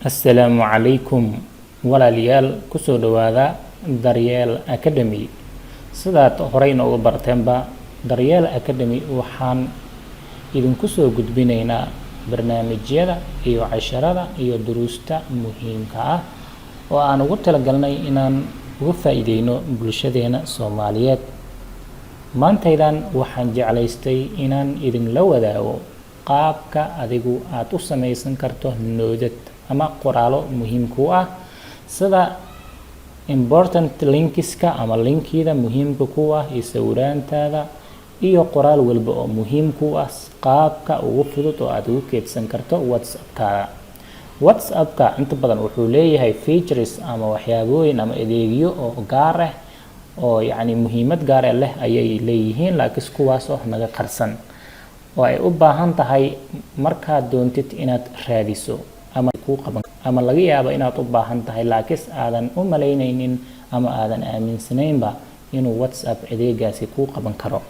Assalaamu calaykum walaalayaal, kusoo dhawaada Daryeel Academy. Sidaad horey noogu barteenba, Daryeel Academy waxaan idinku soo gudbinaynaa barnaamijyada iyo casharada iyo duruusta muhiimka ah oo aan ugu talagalnay inaan uga faa'iideyno bulshadeena Soomaaliyeed. Maantaydan waxaan jeclaystay inaan idinla wadaago qaabka adigu aad u samaysan karto noodad ama qoraalo muhiim ku ah, sida important linkiska ama linkida muhiimka ku ah iyo sawiraantaada iyo qoraal walba oo muhiim ku ah, qaabka ugu fudud oo aad ugu keydsan karto WhatsAppkaada. WhatsAppka inta badan wuxuu leeyahay features ama waxyaabooyin ama adeegyo oo gaar ah oo yacni muhiimad gaar ah leh ayay leeyihiin, laakiin kuwaas oo naga qarsan oo ay u baahan tahay markaad doontid inaad raadiso ama kuu qaban, ama laga yaabo inaad u baahan tahay laakiin aadan u malaynaynin ama aadan aaminsanaynba inuu WhatsApp adeegaasi kuu qaban karo.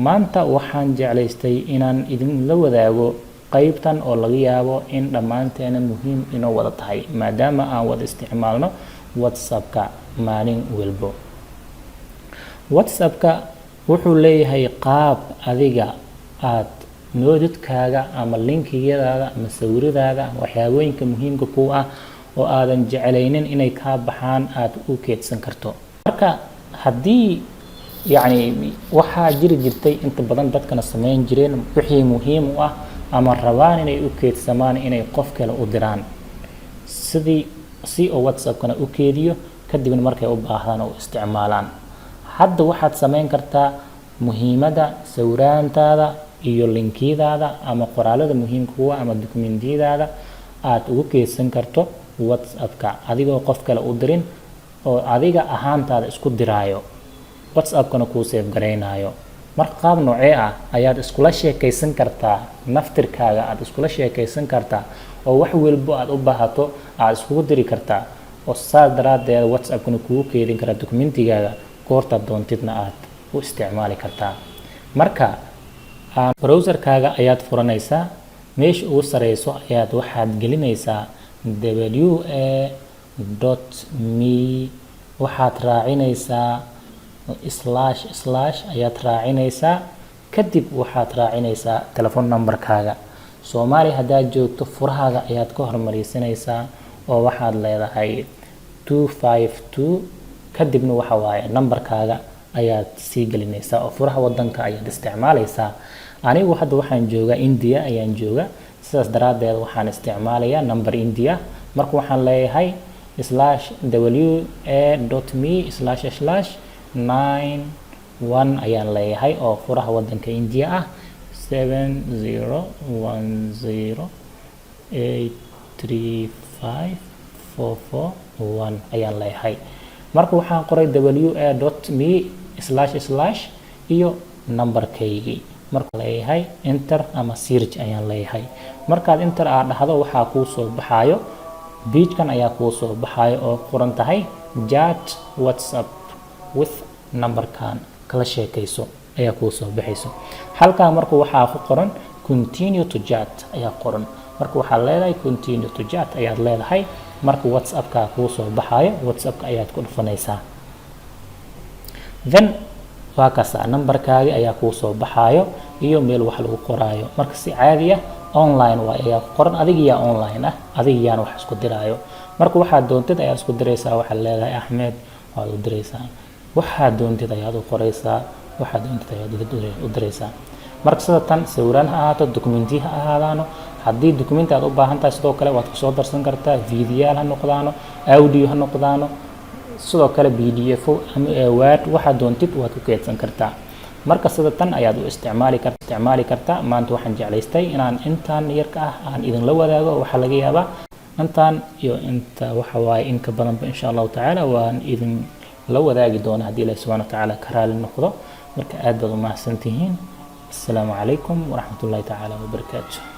Maanta waxaan jeclaystay inaan idinla wadaago qeybtan oo laga yaabo in dhammaanteena muhiim inoo wada tahay, maadaama aan wada isticmaalno WhatsAppka maalin walbo. WhatsAppka wuxuu leeyahay qaab adiga aad noodadkaaga ama linkiyadaada ama sawiradaada ama waxyaabooyinka muhiimka ku ah oo aadan jeclaynin inay kaa baxaan aad u keydsan karto. Marka haddii yacni waxaa jiri jirtay inta badan dadkana sameyn jireen, wixii muhiim u ah ama rabaan inay u keydsamaan inay qof kale u diraan, sidii si oo WhatsAppkana u keediyo, kadibna markay u baahdaan oo isticmaalaan. Hadda waxaad sameyn kartaa muhiimadda sawiraantaada iyo linkiyadaada ama qoraalada muhiimka kuwa ama dukumentiyadaada aad ugu keydsan karto WhatsAppka, adigoo qof kale u dirin oo adiga ahaantaada isku diraayo, WhatsAppkana kuu save garaynayo. Marka qaab noocee ah ayaad iskula sheekaysan kartaa naftirkaaga, aad iskula sheekaysan kartaa oo wax walbo aad u baahato aad iskugu diri kartaa, oo saas daraaddeed WhatsAppkana kugu keydin karaa dukumentigaaga, goortaad doontidna aad u isticmaali kartaa? Marka browserkaaga ayaad furanaysaa, meesha ugu sareyso ayaad waxaad gelinaysaa wa.me, waxaad raacinaysaa slash slash ayaad raacinaysaa, kadib waxaad raacinaysaa telephone numberkaaga. Soomaaliya haddaad joogto, furahaaga ayaad ka hormareysanaysaa oo waxaad leedahay 252, kadibna waxa waaye numberkaaga ayaad sii gelinaysaa oo furaha wadanka ayaad isticmaalaysaa. Anigu hadda waxaan joogaa India ayaan joogaa, sidaas daraaddeed waxaan isticmaalayaa number India. Marka waxaan leeyahay /wa.me//91 ayaan leeyahay oo furaha wadanka India ah, 7010835441 ayaan leeyahay. Marka waxaan qoray wa.me// iyo numberkaygii. Marka leeyahay enter ama search ayaan leeyahay. Markaad enter aad dhahdo, waxaa kuu soo baxaayo pagekan ayaa kuu soo baxaayo oo qoran tahay "Chat WhatsApp with numberkan", kala sheekayso ayaa kuu soo baxayso halkaa. Marka waxaa ku qoran "Continue to chat" ayaa qoran. Marka waxaad leedahay "Continue to chat" ayaad leedahay. Marka WhatsAppka kuu soo baxaayo, WhatsAppka ayaad ku dhufanaysaa. Then waa kaasa, numberkaagi ayaa kuu soo baxaayo iyo meel wax lagu qoraayo. Marka si caadi ah "Online" waay ayaa ku qoran, adigiyaa online ah, adigiyaana wax isku diraayo. Marka waxaad doontid ayaad isku diraysaa. Waxaad leedahay Axmed waad u diraysaa, waxaad doontid ayaad u qoraysaa, waxaad doontid ayaad u diraysaa. Marka sida tan sawiraan ha ahaato, documenti ha ahaadaano, haddii documenti aad u baahan tahay sidoo kale waad kusoo darsan kartaa, videoyaal ha noqdaano, audio ha noqdaano, sidoo kale PDF ama Word, waxaad doontid waad ku keydsan kartaa. Marka sida tan ayaad u isticmaali kartaa. Maanta waxaan jeclaystay inaan intaan yarka ah aan idinla wadaago. Waxaa laga yaabaa intaan iyo inta waxa waaye in ka badanba, insha Allahu tacaala, waan idin la wadaagi doona haddii Ilahi subxana wa tacaala ka raali noqdo. Marka aad baad u mahadsantihiin. Assalaamu calaykum waraxmat ullahi tacaala wabarakaatu.